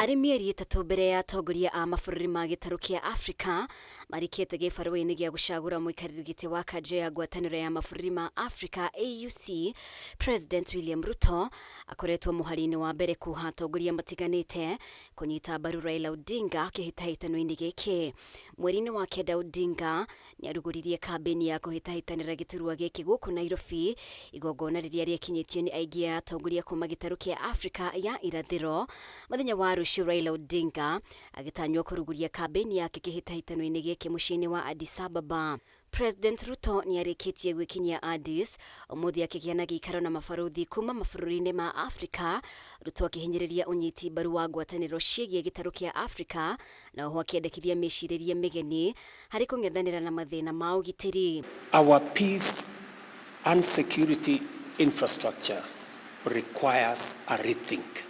Arĩ mĩeri ĩtatũ mbere ya atongoria a mabũrũri ma gĩtarũ kĩa Afrika marikĩte gĩbarũa-inĩ gĩa gũcagũra mũikarĩri gĩtĩ wa kanjũ ya ngwatanĩro ya mabũrũri ma Afrika AUC, President William Ruto akoretwo mũhari-inĩ wa mbere kuha atongoria matiganĩte kũnyita mbaru Raila Odinga kĩhĩtahĩtano-inĩ gĩkĩ. Mweri-inĩ wa kenda Odinga nĩarugũririe kambĩini ya kũhĩtahĩtanĩra gĩturwa gĩkĩ gũkũ Nairobi, igongona rĩrĩa rĩekinyĩtio nĩ aingĩ a atongoria kuma gĩtarũ kĩa Afrika ya irathĩro. Mũthenya wa rũciũ Raila Odinga agĩtanywo kũrugũria kambĩini yake kĩhĩtahĩtano-inĩ gĩkĩ mũciĩ-inĩ wa Addis Ababa. President Ruto nĩarĩkĩtie gwĩkinyia Addis ũmũthĩ akĩgĩa na gĩikaro na mabarũthi kuma mabũrũri-inĩ ma Afrika, Ruto akĩhinyĩrĩria ũnyiti mbaru wa ngwatanĩro ciĩgiĩ gĩtarũ kĩa Afrika na oho akĩendekithia mĩcirĩrie mĩgeni harĩ kũng'ethanĩra na mathĩna ma ũgitĩri. Our peace and security infrastructure requires a rethink.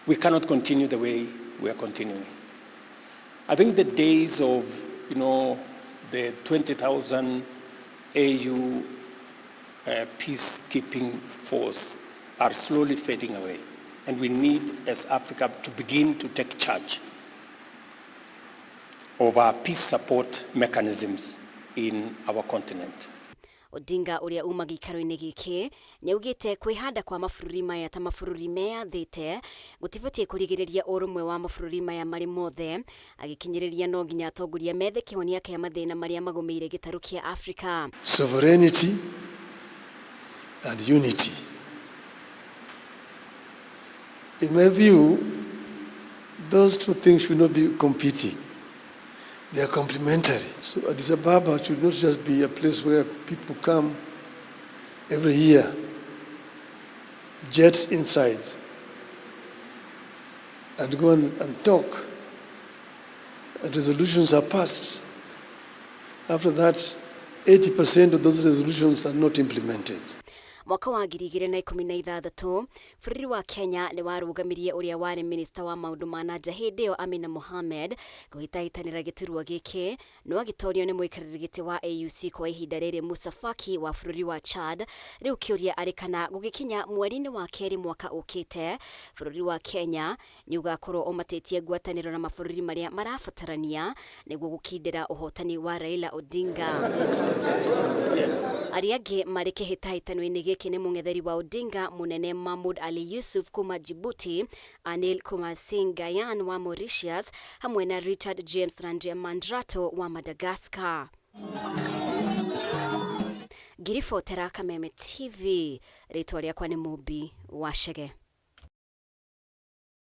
We cannot continue the way we are continuing. I think the days of, the 20,000 AU peacekeeping force are slowly fading away. And we need, as Africa, to begin to take charge of our peace support mechanisms in our continent. Odinga ũrĩa uma gĩikaro-inĩ gĩkĩ nĩaugĩte kwĩhanda kwa mabũrũri maya ta mabũrũri meyathĩte gũtibatiĩ kũrigĩrĩria ũrũmwe wa mabũrũri maya marĩ mothe, agĩkinyĩrĩria no nginya atongoria methe kĩhonia kĩa mathĩna marĩa magũmĩire gĩtarũ kĩa Afrika. Sovereignty and unity. In my view, those two things should not be competing. They are complementary. So Addis Ababa should not just be a place where people come every year, jets inside, and go and talk, and resolutions are passed. After that, 80% of those resolutions are not implemented. Mwaka wa 2016 bũrũri wa Kenya nĩ warũgamirie ũrĩa warĩ minista wa maũndũ ma na nja hĩndĩ ĩyo Amina Mohamed kũhĩtahĩtanĩra gĩturwa gĩkĩ, no agĩtorio nĩ mũikarĩri gĩtĩ wa AUC kwa ihinda rĩrĩ Musa Faki wa bũrũri wa Chad. Rĩu kĩũria arĩ kana gũgĩkinya mweri-inĩ wa kerĩ mwaka ũkĩte bũrũri wa Kenya nĩ ũgakorwo ũmatĩtie ngwatanĩro na mabũrũri marĩa marabatarania nĩguo gũkindĩra ũhotani wa Raila Odinga. Arĩa angĩ marĩ kĩhĩtahĩtano-inĩ gĩkĩ nĩ mũng'etheri wa Odinga mũnene Mahmoud Ali Yusuf kuma Djibouti, Anil Kumar Singh Gayan wa Mauritius hamwe na Richard James Randriamandrato wa Madagascar. Ngiribotera Kameme TV, rĩtwa rĩakwa nĩ Mũmbi wa Chege.